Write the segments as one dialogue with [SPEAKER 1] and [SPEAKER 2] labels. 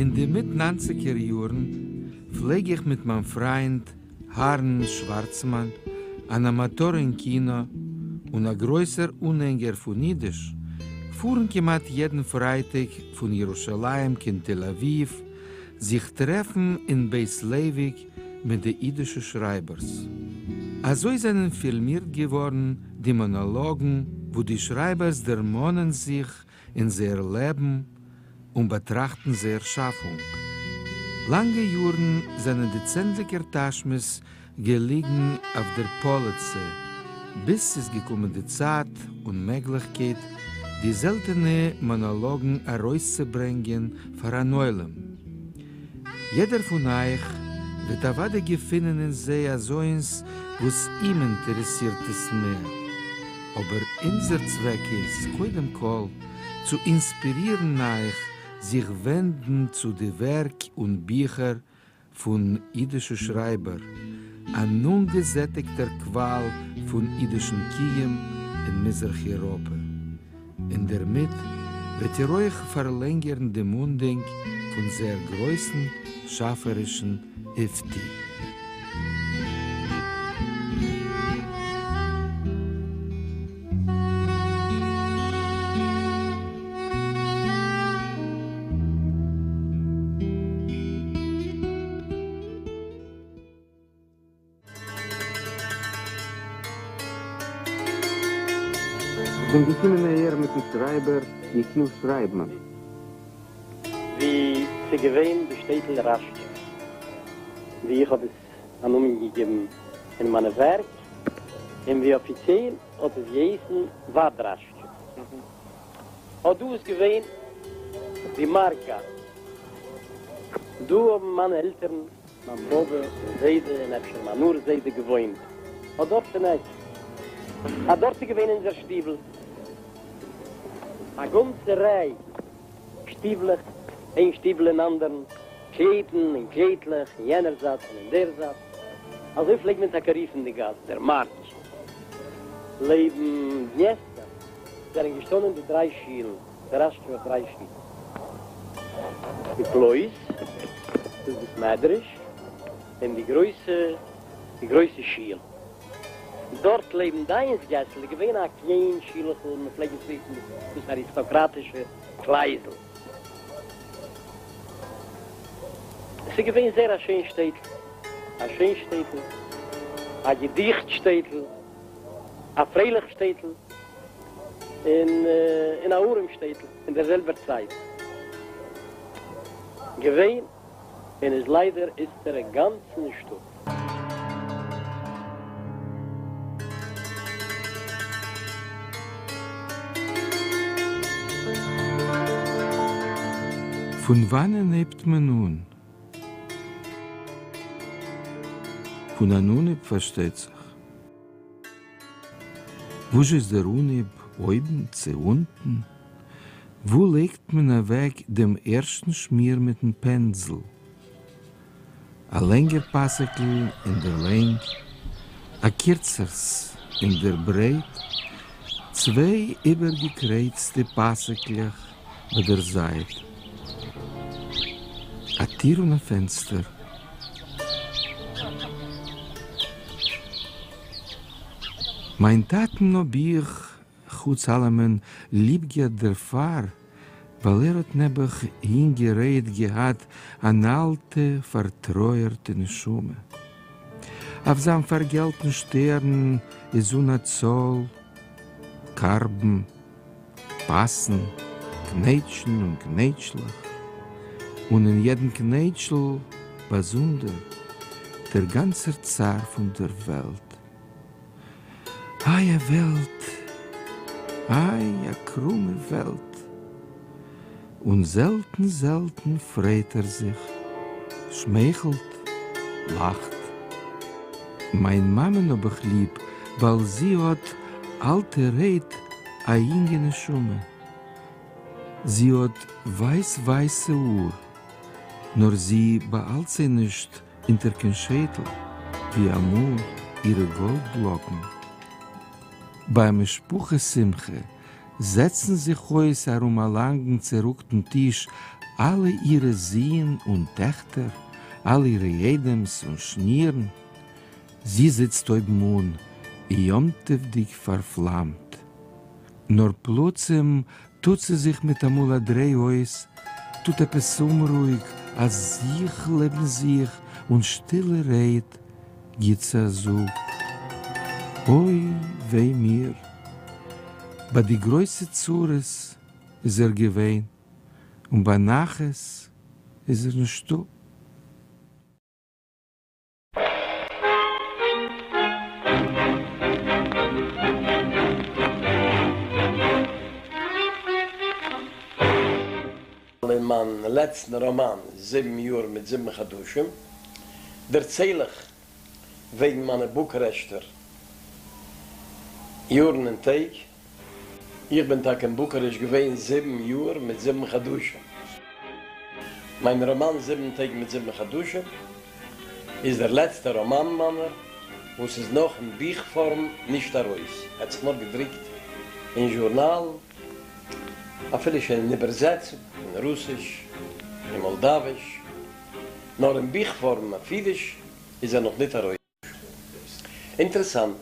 [SPEAKER 1] אין די מיט ניינציגער יארן פלעג איך מיט מיין פריינד אהרן שווארצמאן, אן אמאטאר אין קינא און א גרויסער אנהענגער פון אידיש, פארן כמעט יעדן פרייטאג פון ירושלים קיין תל אביב זיך טרעפן אין בית לייוויק מיט די אידישע שרייבערס. אזוי זענען פילמירט געווארן די מאנאלאגן וואו די שרייבערס דערמאנען זיך אין זייער לעבן און באטראכטן זייער שאפונג. לאנגע יארן זענען די צענדליגער טאשמעס געליגן אויף דער פאליצע, ביז ס'איז געקומען די צייט און מעגליכקייט די זעלטענע מאנאלאגן ארויסצוברענגען פאר אן עולם. יעדער פון אייך וועט אוודאי געפינען אין זיי אזוינס וואס אים אינטערעסירט עס מער. אבער אונזער צוועק איז קודם כל צו אינספירירן אייך זיך ווענדן צו די ווערק און ביכער פון אידישע שרייבער, אן אנגעזעטיגטער קוואל פון אידישן קיום אין מזרח אירופע, און דערמיט וועט איר אויך פארלענגערן דעם אנדענק פון זייער גרויסן שאפערישן אויפטו.
[SPEAKER 2] איך בין געקומען אהער מיטן שרייבער יחיאל שרייבמאן.
[SPEAKER 3] ווי ס'איז געווען די שטעטל ראשטשע, ווי איך האב עס א נאמען געגעבן אין מיינע ווערק, און ווי אפיציעל האט עס געהייסן וואדראשטשע. אט דא איז געווען די מארק גאס. דא האבן מיינע עלטערן, מיין באבע און זיידע און אפשר מיין אור זיידע געוואוינט. אט דארט אין עק. אט דארט איז געווען אונזער שטיבל. א גאנצע ריי שטיבלעך, איין שטיבל אין אנדערן, קלייטן און קלייטלעך אין יענער זייט און אין דער זייט. אזוי פלעגט מען טאקע רופן די גאס, דער מארק. לעבן דניעסטער זענען געשטאנען די דריי שילן, די ראשטשעווער דריי שילן, די קלויז, דאס בית מדרש, און די גרויסע, די גרויסע שיל. דארט לעבן דיין'ס געסל איז געווען א קליין שילעכל, מען פלעגט עס רופן דאס אריסטאקראטישע קלייזל. עס איז געווען זייער א שיין שטעטל, א שיין שטעטל, א געדיכט שטעטל, א פרייליך שטעטל, און און א ארעם שטעטל אין דער זעלבער צייט געווען, און איז ליידער איצטער אינגאנצן נישטא.
[SPEAKER 1] פון וואנען הייבט מען אן? פון אן אנהייב פארשטייט זיך. וואו איז דער אנהייב, אויבן צי אונטן? וואו לייגט מען אוועק דעם ערשטן שמיר מיטן פענדזל? א לענגער פאסיקל אין דער לענג, א קירצערס אין דער ברייט, צוויי איבערגעקרייצטע פאסיקלעך ביי דער זייט, א טיר און א פענסטער. מיין טאטן האב איך חוץ אלעמען ליב געהאט דערפאר ווייל ער האט נעבעך יונגערהייט געהאט אן אלטע פארטרויערטע נשמה. אויף זיין פארגעלטן שטערן איז אן א צאל קארבן, פאסן, קנייטשן און קנייטשלעך, און אין יעדן קנייטשל באזונדער דער גאנצער צער פון דער וועלט. איי א וועלט, איי א קרומע וועלט. און זעלטן זעלטן פרייט ער זיך, שמייכלט, לאכט. מיין מאמען האב איך ליב ווייל זי האט אלטערהייט א יונגע נשמה. זי האט ווייס ווייסע האר, נאר זי באהאלט זיי נישט אונטער קיין שייטל, ווי אמאל אירע גאלד לאקן. ביי א משפחה שמחה. זעצן זיך אויס ארום א לאנגן צערוקטן טיש אלע אירע זין און טעכטער, אלע אירע איידעמס און שנירן. זי זיצט אויבן אן, יום-טובדיג פארפלאמט. נאר פלוצים טוט זי זיך מיטאמאל א דריי אויס, טוט עפעס אומרואיג א זוך לעבן זיך און שטילערהייט גיט זי א זאג, אוי וויי מיר! ביי די גרויסע צרות איז ער געווען און ביי נחת איז ער נישטא.
[SPEAKER 4] אין מיין לעצטן ראמאן זיבן יאר מיט זיבן חדשים דערצייל איך וועגן מיינע בוקארעשטער יארן און טעג. איך בין טאקע אין בוקארעשט געווען זיבן יאר מיט זיבן חדשים. מיין ראמאן זיבן טעג מיט זיבן חדשים איז דער לעצטער ראמאן מיינער וואס איז נאך אין בוך פארם נישט ארויס, ער האט זיך נאר געדרוקט אין זשורנאלן, אפילו שוין אין איבערזעצונג אין רוסיש און מאלדאוויש, נאר אין בוך פארם אויף אידיש איז ער נאך ניט ארויס. אינטערעסאנט,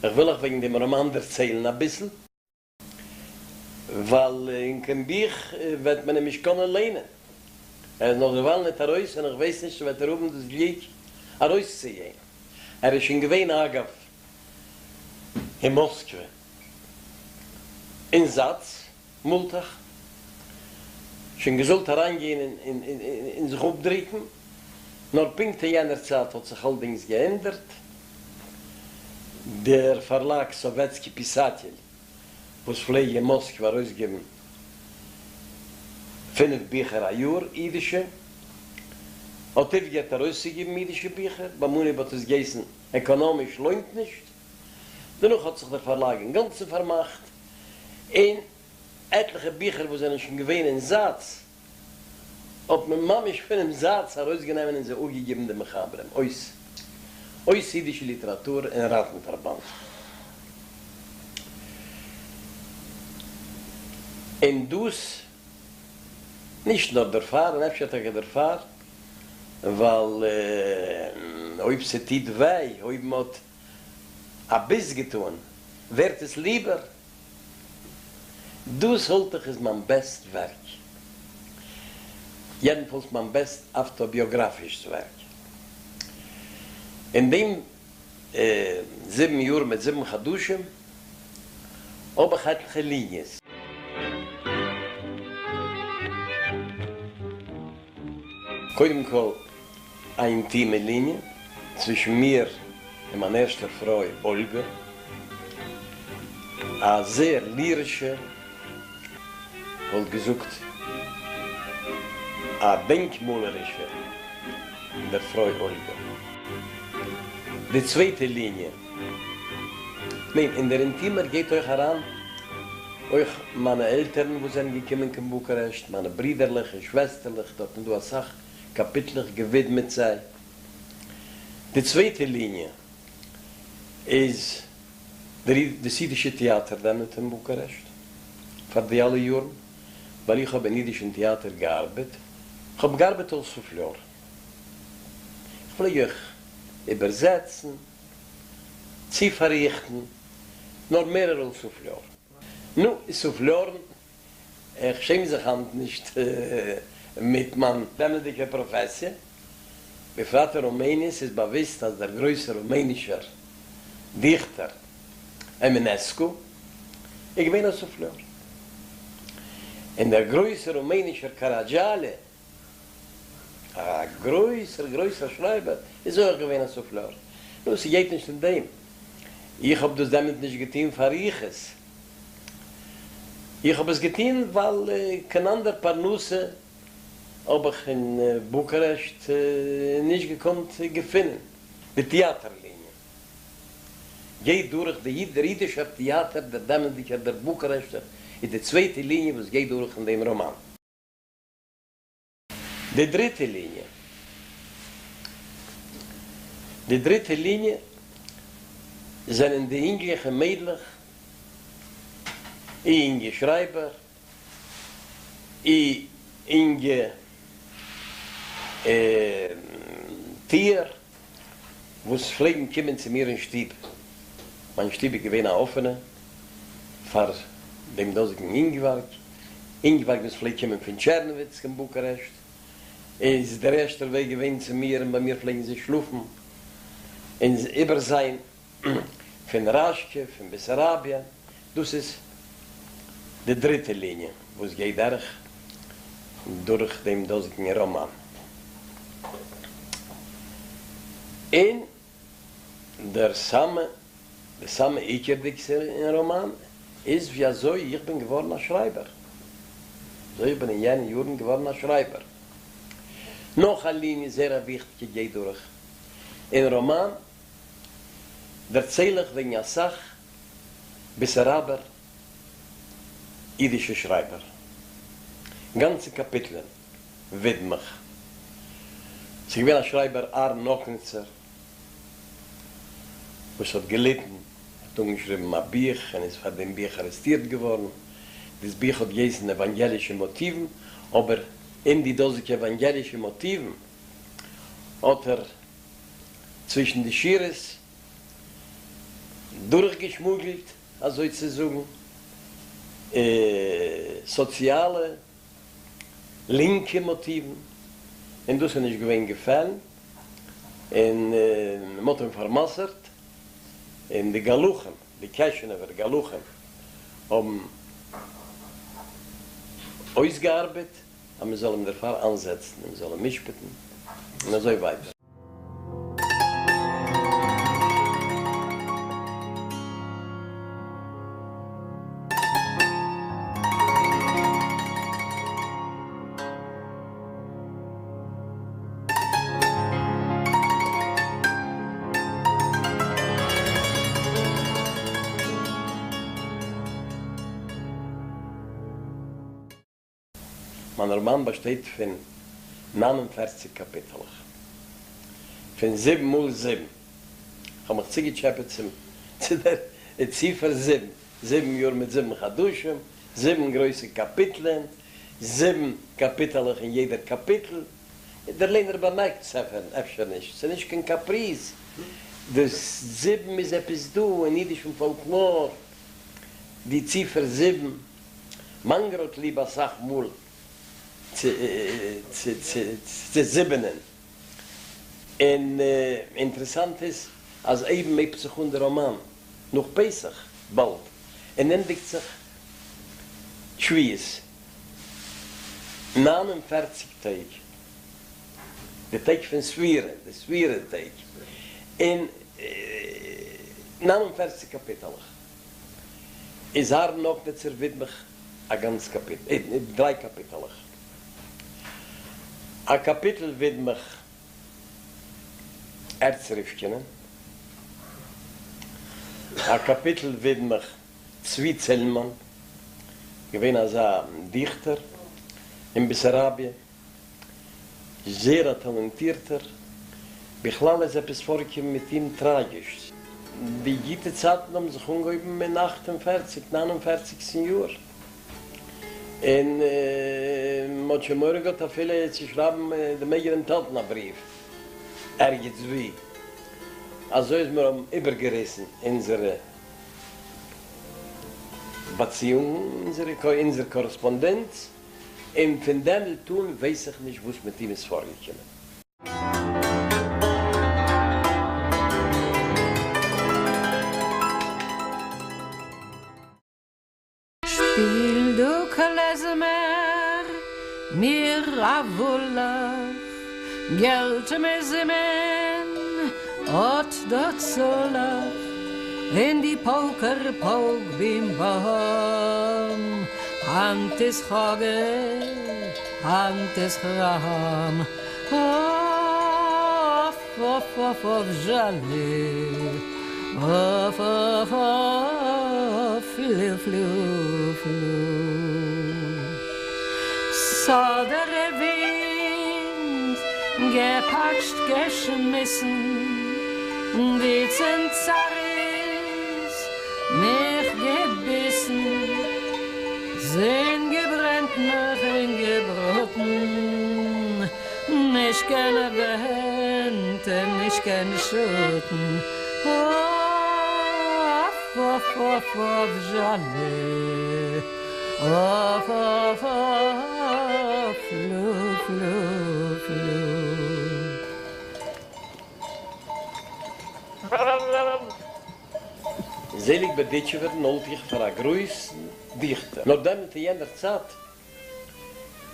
[SPEAKER 4] איך וויל אייך וועגן דעם ראמאן דערציילן אביסל, ווייל אין קיין בוך וועט מען אים נישט קאנען ליינען, ער איז נאך דערווייל ניט ארויס און איך ווייס נישט צו וועט ער האבן דאס גליק ארויסצוגיין. ער איז שוין געווען אגב אין מאסקווע אין זאץ מאלט איך שוין געזאלט אריינגיין און זיך אפדרוקן, נאר פונקט אין יענער צייט האט זיך אלדינגס געענדערט, דער פארלאג סאוועטסקי פיסאטעל וואס פלעג אין מאסקווע ארויסגעבן פינף ביכער א יאר אידישע, האט אויפגעהערט ארויסצוגעבן אידישע ביכער, ביים אנהויב האט עס געהייסן עקאנאמיש לוינט נישט, דערנאך האט זיך דער פארלאג אינגאנצן פארמאכט, און עטליכע ביכער וואס זענען שוין געווען אין זאץ האט מען ממש פונעם זאץ ארויסגענומען און זיי אפגעגעבן די מחברים אויס אויס אידישע ליטעראטור אין ראטן-פארבאנד. און דאס נישט נאר דערפאר, און אפשר טאקע דערפאר, ווייל אויב ס'טוט וויי, אויב מ'האט א ביס געטאן, ווערט עס ליבער. דאס האלט איך איז מיין בעסט ווערק. יעדנפאלס מיין בעסט אווטאביאגראפישס ווערק. אין דעם זיבן יאר מיט זיבן חדשים האב איך עטליכע ליניעס. קודם כל א אינטימע ליניע צווישן מיר און מיין ערשטער פרוי אולגא, א זעהר לירישע, כ'וואלט געזאגט א דענקמאלערישע דער פרוי אולגא. די צווייטע ליניע, ניין, אין דער אינטימער גייט אויך אריין אויך מיינע עלטערן וואס זענען געקומען קיין בוקארעשט, מיינע ברידערלעך און שוועסטערלעך, דארטן איז דא אסאך קאפיטלעך געווידמעט זיי. די צווייטע ליניע איז דאס אידישע טעאטער דעמאלט אין בוקארעשט פאר די אלע יארן, ווייל איך האב אין אידישן טעאטער געארבעט, כ'האב געארבעט אלס סופליאר, כ'פלעג אויך איבערזעצן, צי פארריכטן, נאר מערער אלס סופליאר. נו, סופליארן איך שעם זיך היינט נישט מיט מיין דעמאלטדיגער פראפעסיע, בפרט אין רומעניע, ס'איז באוויסט אז דער גרויסער רומענישער דיכטער עמינעסקו איז געווען א סופליאר, און דער גרויסער רומענישער קאראדזשאלע, א גרויסער גרויסער שרייבער, איז אויך געווען א סופליאר. נו, ס'גייט נישט אין דעם. איך האב דאס דעמאלט נישט געטון פאר יחוס. איך האב עס געטון ווייל קיין אנדער פרנסה האב איך אין בוקארעשט נישט געקאנט געפינען. די טעאטער ליניע גייט דורך די דער אידישער טעאטער, דער דעמאלטדיגער דער בוקארעשטער, איז די צווייטע ליניע וואס גייט דורך אין דעם ראמאן. די דריטע ליניע. די דריטע ליניע זענען די אינגלעך און מיידלעך. אי אינגע שרייבער, אי אינגע טוער וואס פלעגן קומען צו מיר אין שטוב, מיין שטוב איז געווען א אפענע פאר דעם דאזיגן אינגווארג, אינגווארג וואס פלעגט קומען פון טשערנאוויץ קיין בוקארעשט, איז דער ערשטער וועג געווען צו מיר און ביי מיר פלעגן זיי שלאפן און איבערזיין פון ראשקע, פון בעסאראביע, דאס איז די דריטע ליניע וואס גייט דורך דורך דעם דאזיגן ראמאן. און דער סאמע די סאמע עיקרדיגסטע אין ראמאן איז ווי אזוי איך בין געווארן א שרייבער, אזוי איך בין אין יענע יארן געווארן א שרייבער. נאך א ליניע זעהר א וויכטיגע גייט דורך אין ראמאן, דערצייל איך וועגן אסאך בעסאראבער אידישע שרייבער, גאנצע קאפיטלען ווידם איך. ס'איז געווען א שרייבער אהרן נאקניצער וואס האט געליטן, האט אנגעשריבן א בוך און איז פאר דעם בוך ארעסטירט געווארן. דאס בוך האט געהייסן עוואנגעלישע מאטיוון, אבער אין די דאזיגע עוואנגעלישע מאטיוון האט ער צווישן די שורות דורכגעשמוגלט, אזוי צו זאגן, סאציאלע לינקע מאטיוון, און דאס איז נישט געווען געפעלן, און מ'האט אים פאר'מסר'ט, און די גלחים, די קעשענעווער גלחים, האבן אויסגעארבעט אז מ'זאל אים דערפאר איינזעצן, און מ'זאל אים משפט'ן, און אזוי ווייטער. מיין ראמאן באשטייט פון 49 קאפיטלעך, פון זיבן מאל זיבן. כ'האב מיך צוגעטשעפעט צום צו דער ציפער זיבן, זיבן יאר מיט זיבן חדשים, זיבן גרויסע קאפיטלען, זיבן קאפיטעלעך אין יעדער קאפיטל. דער ליינער באמערקט עס אפשר נישט, ס'איז נישט קיין קאפריז, דאס זיבן איז עפעס דא אין אידישן פאלקלאר, די ציפער זיבן. מאנגער האט ליב אסאך מאל צו זיבענען, און אינטערעסאנט איז אז אויבן הייבט זיך אן די ראמאן נאך פסח באלד און ענדיגט זיך שבועות, 49 טעג, די טעג פון ספירה, די ספירה טעג, און 49 קאפיטעלעך. איז אהרן נאקניצער ווידם איך א גאנץ קאפיטל, דריי קאפיטעלעך. א קאפיטל ווידם איך הערץ ריווקינען, א קאפיטל ווידם איך צבי צעלמאן, געווען אזא דיכטער אין בעסאראביע. זעהר א טאלענטירטער, בכלל איז עפעס פארגעקומען מיט אים טראגיש. די גוטע צייטן האבן זיך אנגעהויבן אין אַכט און פֿערציק, נײַן און פֿערציקסטן יאר, און מען האט שוין מורא געהאט אפילו צו שרייבן דעם אייגענעם טאטן א בריוו ערגעץ וואו, אזוי אז מיר האבן איבערגעריסן אונזערע באציאונגען, אונזער קארעספאנדענץ. און פון דעמאלט אן ווייס איך נישט וואס מיט אים איז פארגעקומען.
[SPEAKER 5] שפיל דו קלעזמער מיר א וואלאך, געלט מזומן אט דא צאל איך, און די פויקער פויק בים באם, היינט איז חגא, היינט איז חרם, אוף אוף אוף אוף זשאלי, אוף אוף אוף לוף לוף לוף. ס'האט דער ווינט געפאטשט געשמיסן די צנצנת מיך געביסן. זון געברענט מיך און געבראטן, נישט קיין ווענט און נישט קיין שאטן, אוף אוף אוף אוף זשאלע, אוף אוף אוף לופ לופ לופ.
[SPEAKER 4] זעליג בערדיטשעווערן האלט איך פאר א גרויסן דיכטער. נאר דעמאלט אין יענער צייט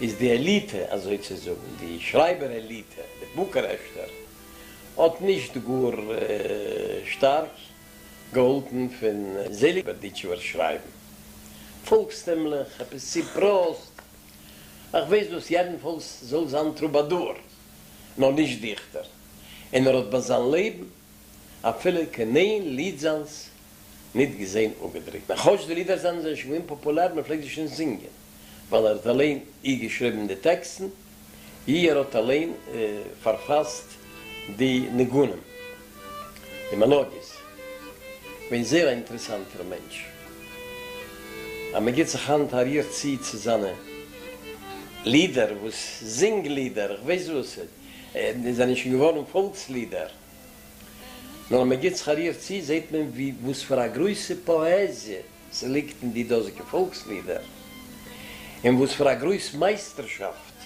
[SPEAKER 4] איז די עליטע, אזוי צו זאגן, די שרייבער עליטע, די בוקארעשטער, האט נישט גאר שטארק געהאלטן פון זעליג בערדיטשעווערס שרייבן. פאלקסטימלעך, עפעס צו פראסט, איך ווייס וואס, יעדנפאלס זאל זיין טרובאדור, נאר נישט דיכטער. און ער האט ביי זיין לעבן אפילו קיין איין ליד זיינס ניט געזען אפגעדרוקט, כאטש די לידער זיינע זענען שוין געווען פאפולער, מען פלעגט זיי שוין זינגען, ווייל ער האט אליין אי געשריבן די טעקסטן, אי ער האט אליין פארפאסט די ניגונים, די מעלאדיעס. געווען זייער א אינטערעסאנטער מענטש. אז מען גיט זיך היינט א ריר צו צו זיינע לידער, וואס זינג לידער, איך ווייס וואס, זענען שוין געווארן פאלקס לידער. נאר אז מען גיט זיך א ריר צו, זעט מען ווי וואס פאר א גרויסע פאעזיע ס'ליגט אין די דאזיגע פאלקס לידער, און וואס פאר א גרויס מייסטערשאפט,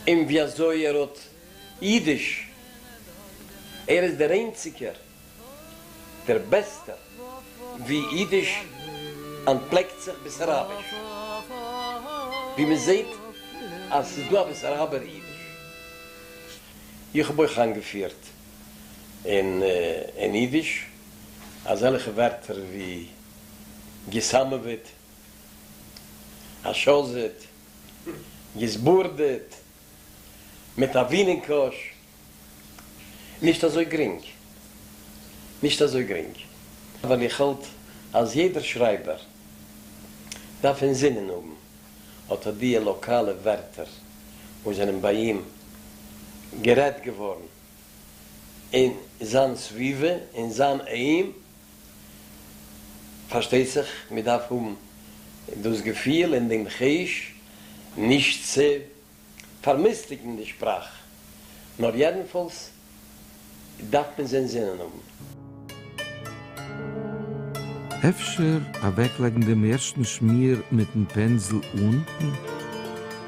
[SPEAKER 4] און ווי אזוי ער האט אידיש, ער איז דער איינציגער, דער בעסטער, ווי אידיש אנטפלעקט זיך בעסאראביש, ווי מען זעט אז ס'איז דא א בעסאראבער אידיש. איך האב אויך איינגעפירט אין אידיש אזעלכע ווערטער ווי געסאמעוועט, השזת, געסבורדעט, מיט א ווינען-קאש. נישט אזוי גרינג. נישט אזוי גרינג. ווייל איך האלט אז יעדער שרייבער דארף אינזינען האבן אט אט די לאקאלע ווערטער וואס זענען ביי אים גערעדט געווארן אין זיין סביבה, אין זיין היים. פארשטייט זיך מען דארף האבן דאס געפיל און דעם חוש נישט צו פארמיסטיגן די שפראך, נאר יעדנפאלס דארף מען זיי אינזינען האבן.
[SPEAKER 1] אפשר אוועקלייגן דעם ערשטן שמיר מיטן פענזל אונטן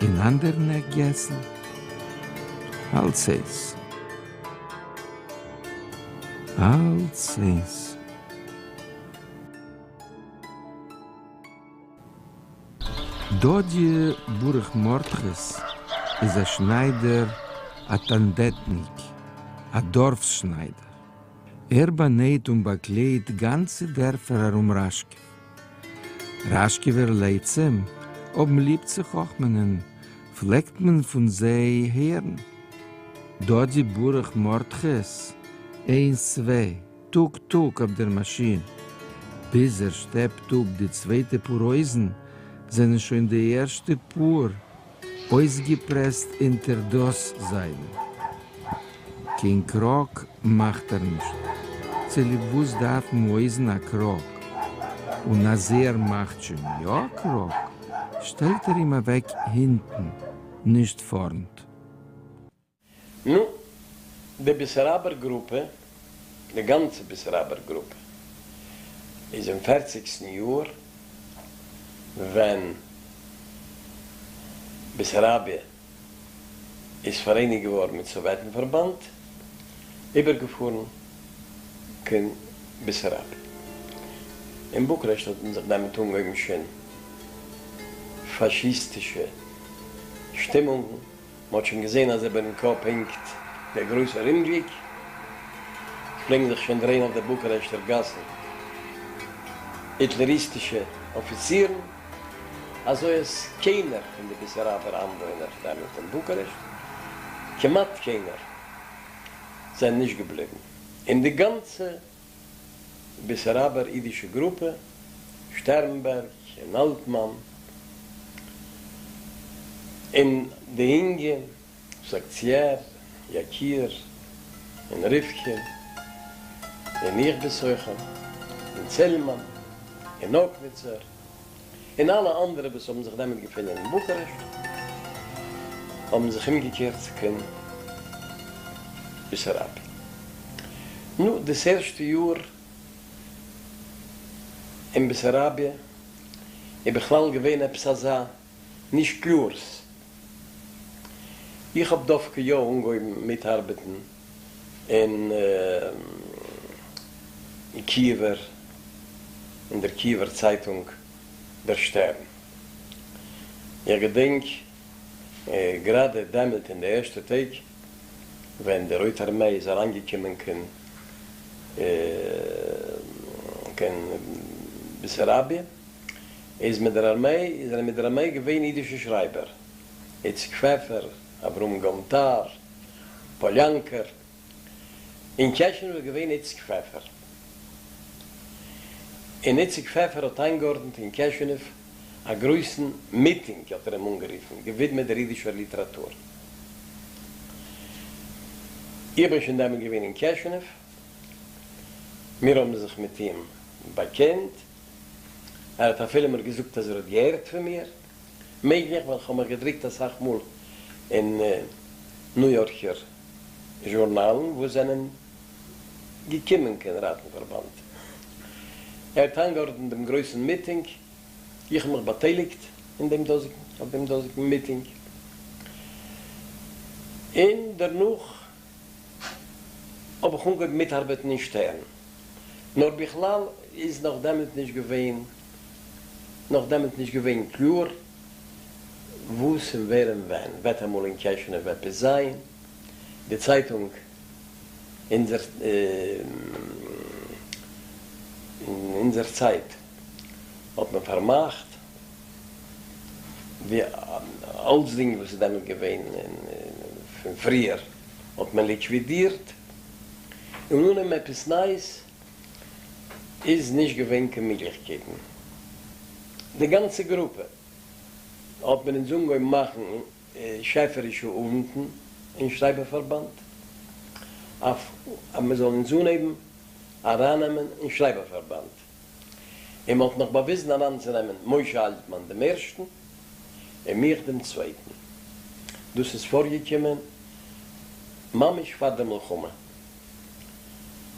[SPEAKER 1] אין אנדערן עק געסל? אלץ איינס. אלץ איינס. דאדיע ברוך מרדכי'ס איז א שניידער, א טאנדעטניק, א דארפס שניידער. ער באנייט און באקליידט גאנצע דערפער ארום ראשקעוו. ראשקעווער לצים האבן ליב צו חכמה'נען, פלעגט מען פון זיי הערן. דאדיע ברוך מרדכי'ס, איינס צוויי. טוק טוק אויף דער מאשין, ביז ער שטעפט אפ די צווייטע פאר הויזן, זענען שוין די ערשטע פאר אויסגעפרעסט אונטער דאס זיינע. קיין קראק מאכט ער נישט, צוליב וואס דארפן הויזן א קראק? און אז ער מאכט שוין יא קראק, שטעלט ער אים אוועק הינטן, נישט פארנט.
[SPEAKER 4] נו, די בעסאראבער גרופע, די גאנצע בעסאראבער גרופע, איז אין פערציגסטן יאר ווען בעסאראביע איז פאראייניגט געווארן מיט סאוועטן פארבאנד, איבערגעפארן קיין בעסאראביע. אין בוקרעשט האט מען זיך דעמאלט אנגעהויבן שוין פאשיסטישע שטימונגן. מען האט שוין געזען אז איבערן קאפ הענגט דער גרויסער אומגליק, עס פלעגן זיך שוין דרייען אויף די בוקארעשטער גאסן היטלעריסטישע אפיצירן, אזוי אז קיינער פון די בעסאראבער איינוואוינער דעמאלט אין בוקארעשט, כמעט קיינער, זענען נישט געבליבן, און די גאנצע בעסאראבער אידישע גרופע, שטערנבערג און אלטמאן, און די אינגע, סאקציער, יקיר, און ריבקין, און איך בתוכם, און צילמאן, און אקוויצער. און אלע אנדערע וואס האבן זיך דעמאלט געפונען אין בוקארעשט האבן זיך אומגעקערט קיין בעסאראביע. נו, דאס ערשטע יאר אין בעסאראביע איז בכלל געווען עפעס אזא נישט קלארס. איך האב דווקא יא אנגעהויבן מיטארבעטן אין קיעווער, אין דער קיעווער צייטונג דער שטערן. איך געדענק גראדע דעמאלט אין די ערשטע טעג ווען די רויטע ארמיי איז אריינגעקומען קיין קיין בעסאראביע, איז מיט דער ארמיי, זענען מיט דער ארמיי געווען אידישע שרייבער, איציק פעפער, אברהם גאנטאר, פאליאנקער. אין קעשענעוו איז געווען איציק פעפער. און איציק פעפער האט איינגעארדנט אין קעשענעוו א גרויסן מיטינג, האט ער אים אנגערופן, געווידמעט דער אידישער ליטעראטור. איך בין שוין דעמאלט געווען אין קעשענעוו. מיר האבן זיך מיט אים באקענט. ער האט אפילו מיר געזאגט אז ער האט געהערט פון מיר. מעגליך ווייל כ'האב מיך געדרוקט אסאך מאל אין ניו יארקער זשורנאלן וואס זענען געקומען קיין ראטן-פארבאנד. ער האט איינגעארדנט דעם גרויסן מיטינג, איך האב מיך באטייליגט אין דעם דאזיגן אויף דעם דאזיגן מיטינג, און דערנאך האב איך אנגעהויבן מיטארבעטן אין שטערן. נאר בכלל איז נאך דעמאלט נישט געווען נאך דעמאלט נישט געווען קלאר וואס און ווער און ווען וועט אמאל אין קעשענעוו עפעס זיין. די צייטונג אונזער אונזער צייט האט מען פארמאכט ווי אלצדינג וואס איז דעמאלט געווען פון פריער האט מען ליקווידירט. און אננעמען עפעס נייעס איז נישט געווען קיין מעגליכקייטן. די גאנצע גרופע האט מען אונז אנגעהויבן מאכן שעפערישע אוונטן אין שרייבער פארבאנד, אויף אז מען זאל אונז אנהייבן ארייננעמען אין שרייבער פארבאנד, און מען האט נאך באוויזן אריינצונעמען משה אלטמאן דעם ערשטן און מיך דעם צווייטן. דאס איז פארגעקומען ממש פאר דער מלחמה.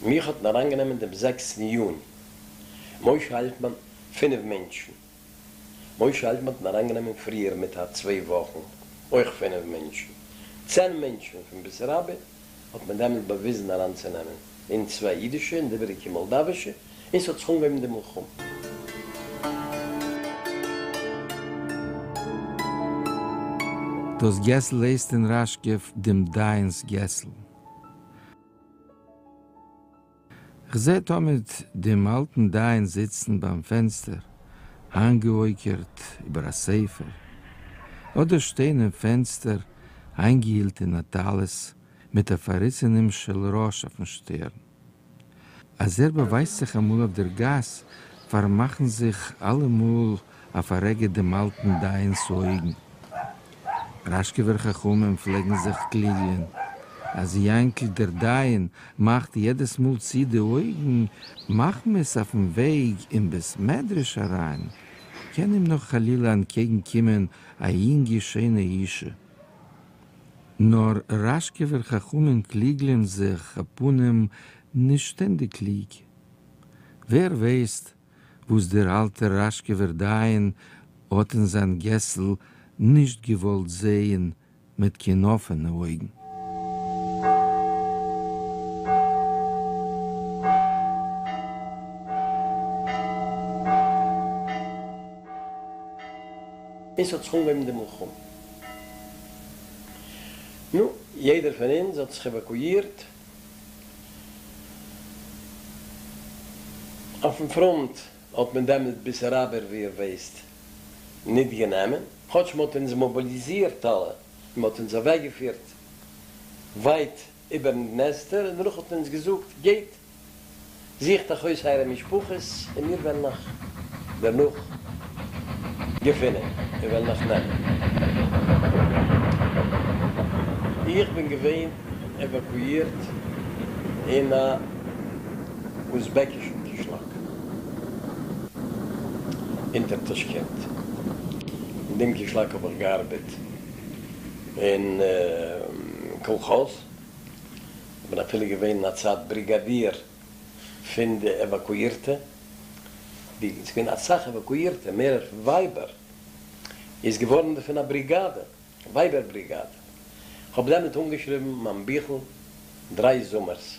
[SPEAKER 4] מיך האט מען אריינגענומען דעם זעקסטן יוני. משה אלטמאן, פינף מענטשן. משה אלטמאן האט מען אריינגענומען פריער מיט א צוויי וואכן, אויך פינף מענטשן. צען מענטשן פון בעסאראביע האט מען דעמאלט באוויזן אריינצונעמען, און צוויי אידישע און די איבעריגע מאלדאווישע, און ס'האט זיך אנגעהויבן די מלחמה.
[SPEAKER 1] דאָס געסל הייסט אין ראַשקעוו דעם דיין'ס געסל. כ'זע תמיד דעם אַלטן דיין זיצן ביים פענסטער, איינגעהויקערט איבער אַ ספר, אָדער שטיין אין פענסטער, איינגעהילט אין אַ טלית, מיט אַ פאַרריסענעם של-ראש אויפן שטערן. אז ער באווייזט זיך אמאל אויף דער גאס, פארמאכן זיך אלעמאל אויף א רגע דעם אלטן דיין'ס אויגן. ראשקעווער חכמים פלעגן זיך קליגלען, אז יענקל דער דיין מאכט יעדעס מאל צו די אויגן, מחמת אויפן וועג אין בית מדרש אריין קען אים נאך חלילה אנטקעגן קומען א יונגע שיינע אישה. נאָר ראַשקעווער חכמים קליגלען זיך, אַ פּנים, נישט שטענדיק קלוג. ווער ווייסט, וואָס דער אַלטער ראַשקעווער דיין האָט אין זײַן געסל נישט געוואָלט זען מיט קיין אָפֿענע אויגן.
[SPEAKER 4] און ס'האט זיך אנגעהויבן די מלחמה. נו, יעדער פון אונז האט זיך עוואקואירט. אויפן פראנט האט מען דעמאלט בעסאראבער, ווי איר ווייסט, ניט גענומען, כאטש מ'האט אונז מאביליזירט אלע, און מ'האט אונז אוועקגעפירט ווייט איבערן דנעסטער, און דערנאך האט מען אונז געזאגט, גייט, זוכט אייך אויס אייערע משפחות און מיר וועלן אייך דערנאך געפינען און וועלן אייך נעמען. איך בין געווען עוואקואירט אין א אוזבעקישן קישלאק. אונטער טאשקענט. אין דעם קישלאק האב איך געארבעט אין קאלכאז, כ'בין אפילו געווען אין א צייט בריגאדיר פון די עוואקואירטע, ווי ס'איז געווען אסאך עוואקואירטע, מערער ווייבער, איז געווארן דערפון א בריגאדע. ווייבער בריגאדע. כ'האב דעמאלט אנגעשריבן מיין ביכל דריי זומערס,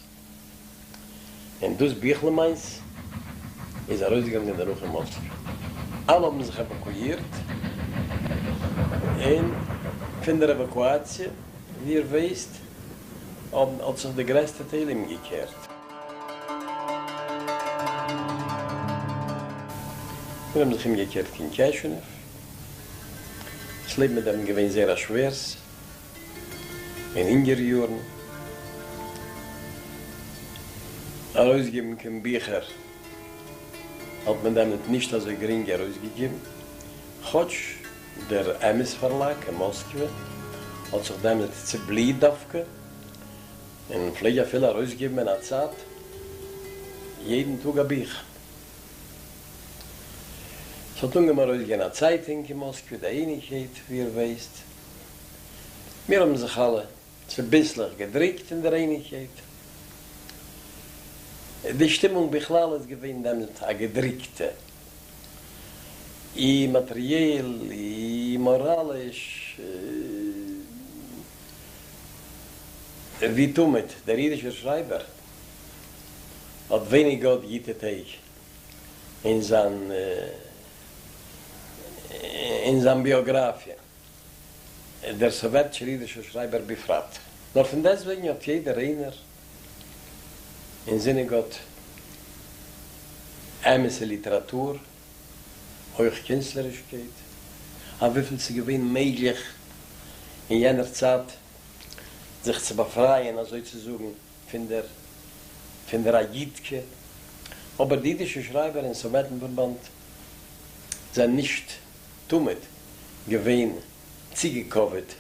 [SPEAKER 4] און דאס ביכל מיינס איז ארויסגעגאנגען דערנאך אין מאסקווע. אלע האבן זיך עוואקואירט, און פון דער עוואקואציע, ווי איר ווייסט, האבן האט זיך די גרעסטע טייל אומגעקערט. מיר האבן זיך אומגעקערט קיין קעשענעוו. ס'לעבן איז דעמאלט געווען זייער א שווערס אין הונגער יארן. ארויסגעבן קיין ביכער האט מען דעמאלט נישט אזוי גרינג ארויסגעגעבן, כאטש דער אמת פארלאג אין מאסקווע האט זיך דעמאלט צעבליט דווקא, און פלעג אפילו ארויסגעבן אין א צייט יעדן טאג א בוך. ס'האט אנגעהויבן ארויסגיין א צייטונג אין מאסקווע, די אייניגקייט, ווי איר ווייסט. מיר האבן זיך אלע צוביסלעך געדריקט אין דער אייניגקייט. די שטימונג בכלל איז געווען דעמאלט א געדריקטע, אי מאטעריעל, אי מאראליש. ווי תמיד, דער אידישער שרייבער האט ווייניג געהאט גוטע טעג אין זיין אין זיין ביאגראפיע, דער סאוועטישער אידישער שרייבער בפרט. נאר פון דעסטוועגן האט יעדער איינער אין זינען געהאט אמת'ע ליטעראטור, הויך קינסטלערישקייט, אויף וויפיל ס'איז געווען מעגליך אין יענער צייט זיך צו באפרייען אזוי צו זאגן פון דער פון דער אגיטקע, אבער די אידישע שרייבער אין סאוועטן-פארבאנד זענען נישט תמיד געווען צוגעקאוועט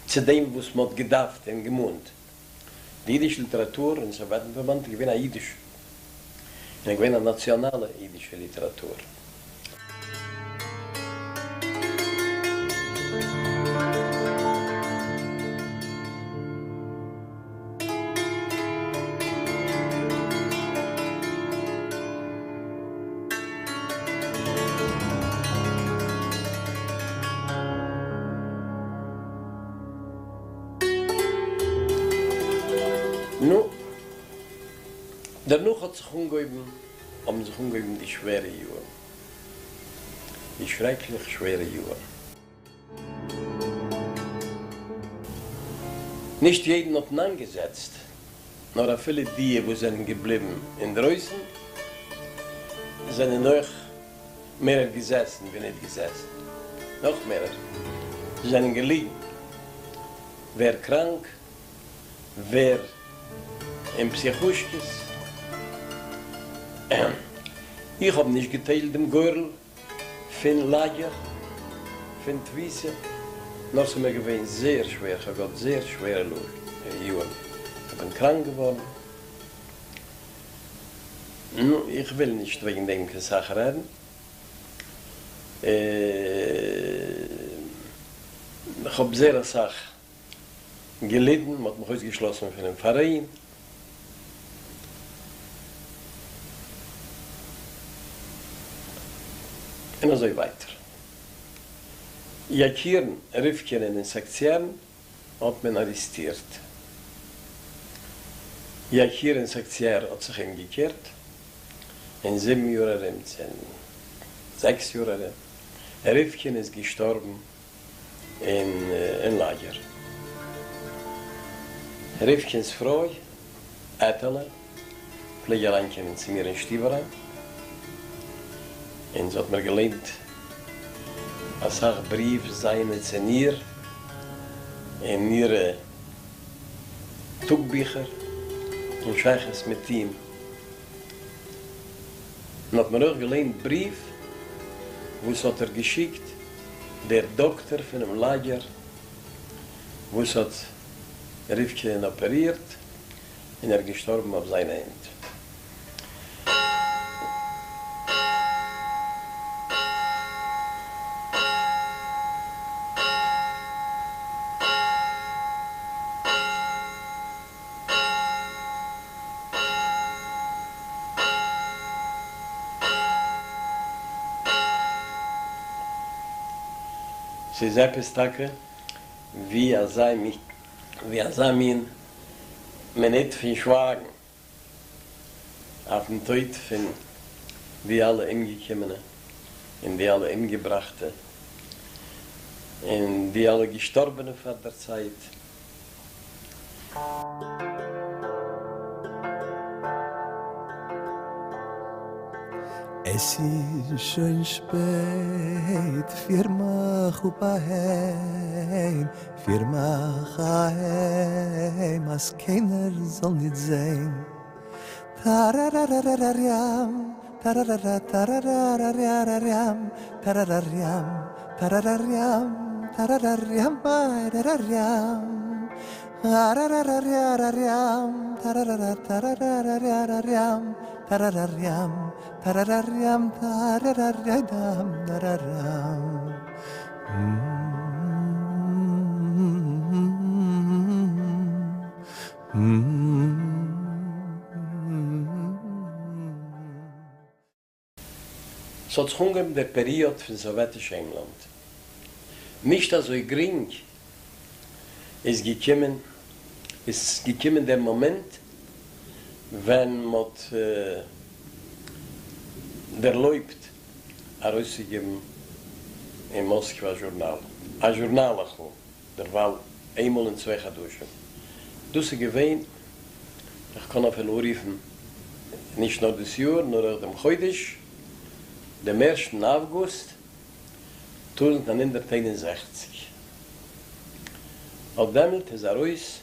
[SPEAKER 4] צו דעם וואס מ'האט געדארפט און געמאנט. די אידישע ליטעראטור אין סאוועטן-פארבאנד איז געווען א אידישע, און איז געווען א נאציאנאלע אידישע ליטעראטור. נו, דערנאך האט זיך אנגעהויבן, האבן זיך אנגעהויבן די שווערע יארן, די שרעקליך שווערע יארן. נישט יעדן האט מען איינגעזעצט, נאר אפילו די וואס זענען געבליבן אינדרויסן זענען אויך מערער געזעסן ווי ניט געזעסן, נאך מערער, זיי זענען געליגן, ווער קראנק, ווער אין פסיכושקעס. איך האב נישט געטיילט דעם גורל פון לאגער, פון תפיסה, נאר ס'איז מיר געווען זייער שווער, כ'האב געהאט זייער שווערע יארן, כ'בין קראנק געווארן, נו, איך וויל נישט וועגן דעם קיין סך רעדן, כ'האב זייער אסאך געליטן, מ'האט מיך אויסגעשלאסן פונעם פאראיין. און אזוי ווייטער. יאקירן, ריווקינען און סעקציערן האט מען ארעסטירט. יקיר אין סעקציער האט זיך אומגעקערט אין זיבן יאר ארום צי אין זעקס יאר ארום. ריווקין איז געשטארבן אין לאגער. ריווקינס פרוי, עטעלע, פלעג אריינקומען צו מיר אין שטוב אריין, און זי האט מיר געליינט אסאך בריוו זיינע צו איר, און אירע טאגביכער אין שייכות מיט אים, און האט מיר אויך געליינט בריוו וואס האט איר געשיקט דער דאקטער פונעם לאגער וואס האט ריווקינען אפערירט, און ער איז געשטארבן אויף זיינע הענט. ס'איז עפעס טאקע ווי אזא ווי אזא מין מינוט פון שווייגן אויפן טויט פון די אלע אומגעקומענע און די אלע אומגעבראכטע און די אלע געשטארבענע פאר דער צייט.
[SPEAKER 6] עס איז שוין שפעט, פיר מיך אפ אהיים, פיר מיך אהיים, אז קיינער זאל ניט זען. טאראראראראריאם, טארארארא טאראראראראריאם, טאראראריאם, טאראראריאם, טאראראריאם אייראראריאם, אראראראראריאם, טארארארא טאראראראראריאם, טאראראריאם, טאראראריאם, טאראראריאם, דאראראם.
[SPEAKER 4] ס'האט זיך אנגעהויבן דער פעריאד פון סאוועטיש היימלאנד. נישט אזוי גרינג איז געקומען איז געקומען דער מאמענט ווען מ'האט דערלויבט ארויסצוגעבן אין מאסקווע א זשורנאל, א זשורנאלעכל, דערווייל איינמאל אין צוויי חדשים. דאס איז געווען, איך קען אפילו אנרופן נישט נאר דאס יאר נאר אויך דעם חודש, דעם ערשטן אווגוסט 1961. אט דעמאלט איז ארויס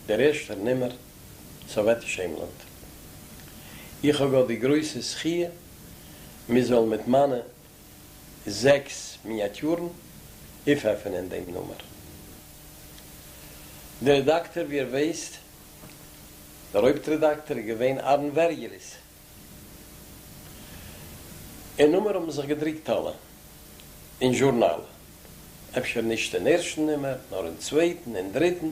[SPEAKER 4] דער ערשטער נומער סאוועטיש היימלאנד. איך האב געהאט די גרויסע זכי' מ'זאל מיט מיינע זעקס מיניאטיורן אויפעפענען דעם נומער. דער רעדאקטאר, ווי איר ווייסט, דער הויפט רעדאקטאר איז געווען אהרן ווערגעליס. אין נומער האבן זיך געדרוקט אלע אין זשורנאל, אפשר נישט אין ערשטן נומער, נאר אין צווייטן און דריטן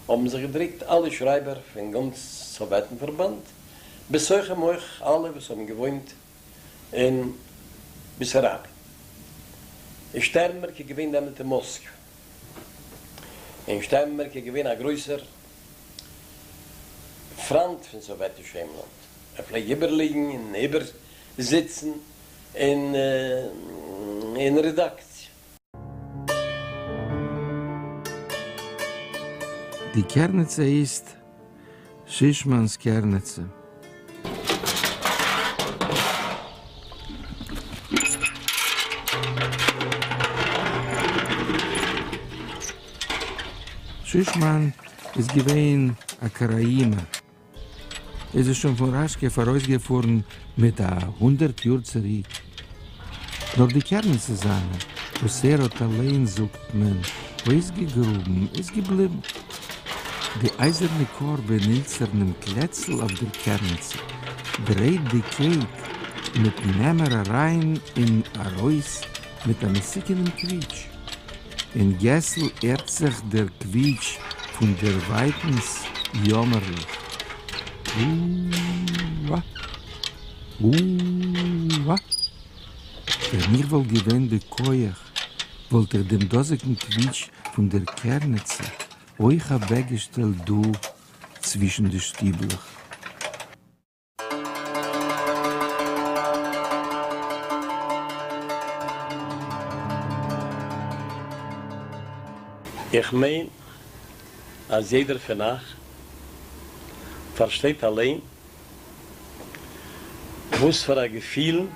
[SPEAKER 4] האבן זיך געדרוקט אלע שרייבער פון גאנץ סאוועטן-פארבאנד, בתוכם אויך אלע וואס האבן געוואוינט אין בעסאראביע. און שטערנבערג איז געווען דעמאלט אין מאסקווע. און שטערנבערג איז געווען א גרויסער פריינט פון סאוועטיש היימלאנד. ער פלעג איבערליגן און איבערזיצן אין אין רעדאקציע.
[SPEAKER 1] די קערניצע איזט שישמאנס קערניצע. שישמאן איז געווען א קאראימער. איז ער שוין פון ראשקע פאראויסגעפארן מיט א הונדערט יאר צוריק. נאר די קערניצע זיינע, וואס ער האט אליין, זאגט מען, אויסגעגראבן, איז געבליבן. די אייזערנע קארבע אין הילצערנעם קלעצל אויף דער קערניצע דרייט די קייט מיטן עמער אריין און ארויס מיט א מסוכנ'עם קוויטש. אין געסל הערט זיך דער קוויטש פון דערווייטנס יאמערליך, אוּ-אַ! אוּ-אַ! ווען איך וואלט געווען בכח, וואלט איך דעם דאזיגן קוויטש פון דער קערניצע אויך אוועקגעשטעלט דא צווישן די שטיבלעך.
[SPEAKER 4] איך מיין אז יעדער פון אייך פארשטייט אליין וואס פאר א געפילן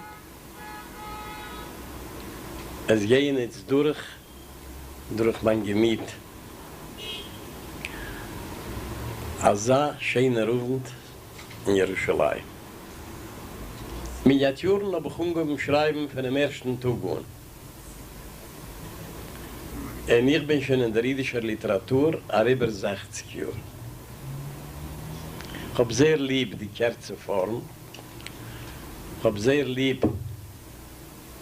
[SPEAKER 4] עס גייען איצט דורך דורך מיין געמיט. אזא שענער אוונט אין ירושלים. מיניאטיורן האב איך אנגעהויבן שרייבן פונעם ערשטן טאג אן, און איך בין שוין אין דער אידישער ליטעראטור אריבער זעכציג יאר. כ'האב זייער ליב די קערצע פארם, כ'האב זייער ליב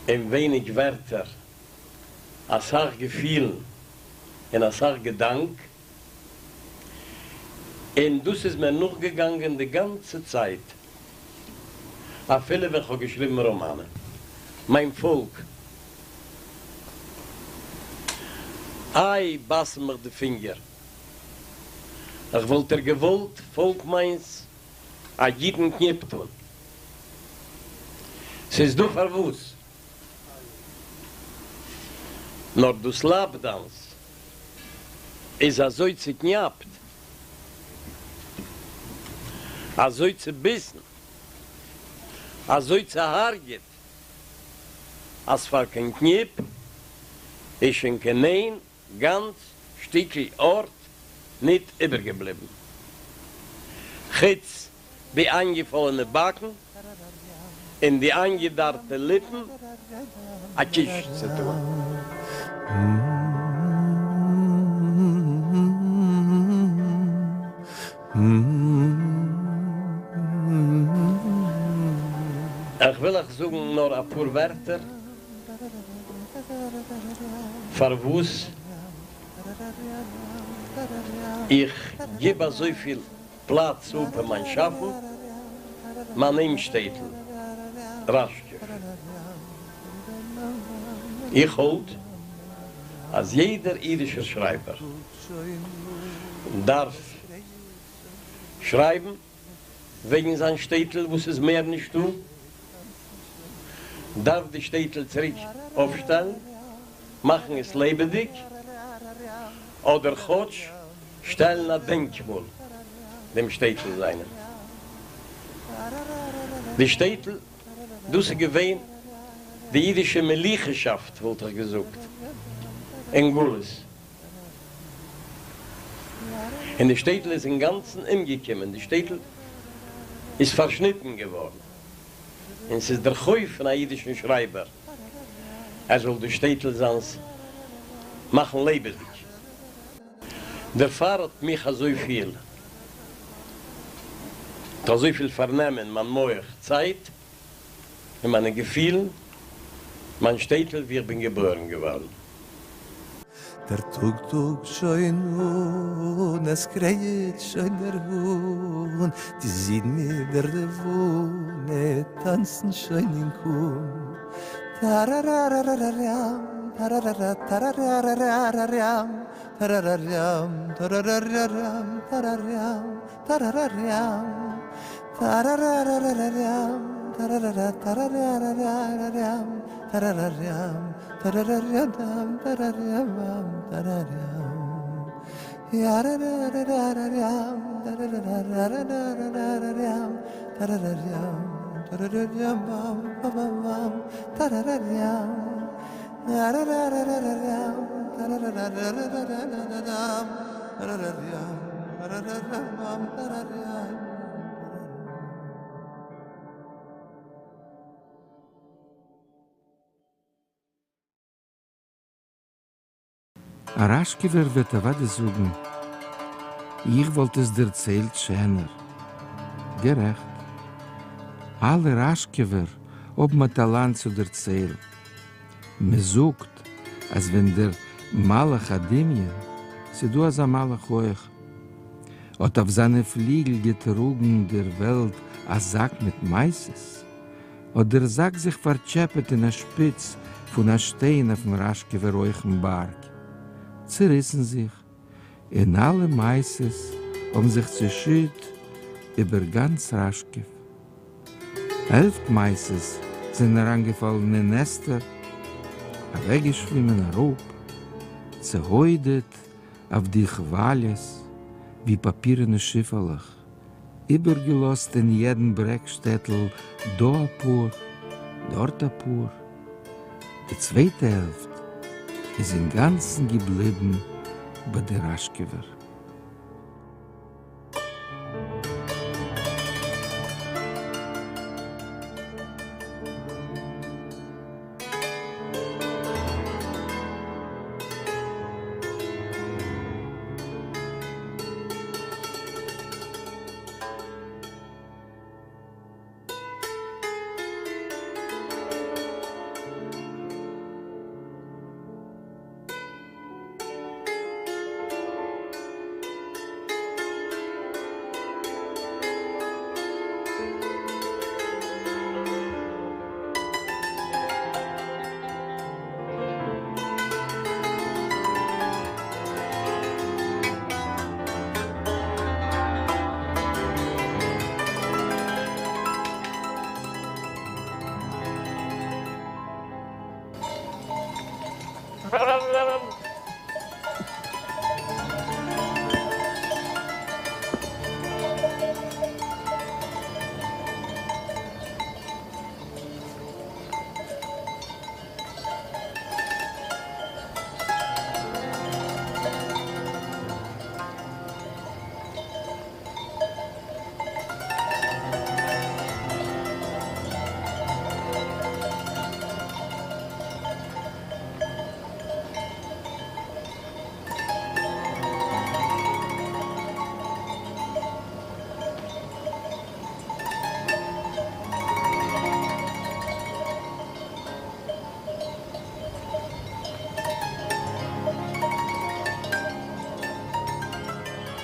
[SPEAKER 4] אין ווייניג ווערטער אסאך געפילן און אסאך געדאנק, און דאס איז מיר נאכגעגאנגען די גאנצע צייט, אפילו ווען כ'האב געשריבן ראמאנען. מיין פאלק. איי, בייסן מיך די פינגער. איך וואלט דיר געוואלט, פאלק מיינס, א גוטן קניפ טאן. ס'איז דא פארוואס. נאר דאס לייב דיינס איז אזוי צוקניאפט, אזוי צוביסן, אזוי צוהרג'עט, אז פאר קיין קניפ איז שוין קיין איין גאנץ שטיקל ארט ניט איבערגעבליבן, חוץ די איינגעפאלענע באקן און די איינגעדארטע ליפן א קיש צו טאן. איך וויל אייך זאגן נאר אפאר ווערטער פארוואס איך גיב אזויפיל פלאץ אפ אין מיין שאפן, מיין היים-שטעטל ראשקעוו. איך האלט אז יעדער אידישער שרייבער דארף שרייבן וועגן זיין שטעטל וואס איז מער נישטא, דארף די שטעטל צוריק אויפשטעלן, מאכן עס לעבעדיג, אדער כאטש שטעלן א דענקמאל דעם שטעטל זיינעם. די שטעטל, דאס איז געווען די אידישע מלוכה'שאפט וואלט איך געזאגט, אין גלות. און די שטעטל איז אינגאנצן אומגעקומען, די שטעטל איז פארשניטן געווארן, און ס'איז דער חוב פון א אידישן שרייבער ער זאל די שטעטל זיינס מאכן לעבעדיג. דערפאר האט מיך אזויפיל, האט אזויפיל פארנעמען מיין מח, צייט, און מיינע געפילן, מיין שטעטל וואו איך בין געבוירן געווארן.
[SPEAKER 6] דער טאָג טאָגט שוין אָן, עס קרייעט שוין דער האָן, די זון מיט דער לבנה טאַנצן שוין אין קאָן. טאַראַראַראַראַראַם, טאַראַראַראַ טאַראַראַראַראַראַם, טאַראַראַראַם, טאַראַראַראַראַם, טאַראַראַם, טאַראַראַראַם, טאַראַראַראַראַראַם, טאַראַראַראַ טאַראַראַראַראַראַם, טאַראַראַראַם, טאַראַראַראַם, טאַראַראַראַם, טאַראַראַם. יאַראַראַראַראַראַם, טאַראַראַראַראַראַראַראַם, טאַראַראַראַם, טאַראַראַראַם, באַ-באַ-באַם, טאַראַראַראַם, יאַראַראַראַראַראַם, טאַראַראַראַראַראַראַראַם, טאַראַראַראַם, טאַראַראַראַם, טאַראַראַם.
[SPEAKER 1] א ראשקעווער וועט אוודאי זאגן, איך וואלט עס דערציילט שענער. גערעכט. אלע ראשקעווער האבן א טאלאנט צו דערציילן. מען זאגט אז ווען דער מלאך הדמיון, ס'דא אזא מלאך אויך, האט אויף זיינע פליגל געטראגן דער וועלט א זאק מיט מעשיות, האט דער זאק זיך פארטשעפעט אין א שפיץ פון א שטיין אויפן ראשקעווער הויכן בארג, צעריסן זיך, און אלע מעשיות האבן זיך צעשיט איבער גאנץ ראשקעוו. העלפט מעשיות זענען אריינגעפאלן אין נעסטער, אוועקגעשווימען אראפ, צעהוידעט אויף די כוואליעס ווי פאפירענע שיפעלעך, איבערגעלאזט אין יעדן ברעג שטעטל דא אפאר, דארט אפאר. די צווייטע העלפט איז אינגאנצן געבליבן ביי די ראשקעווער.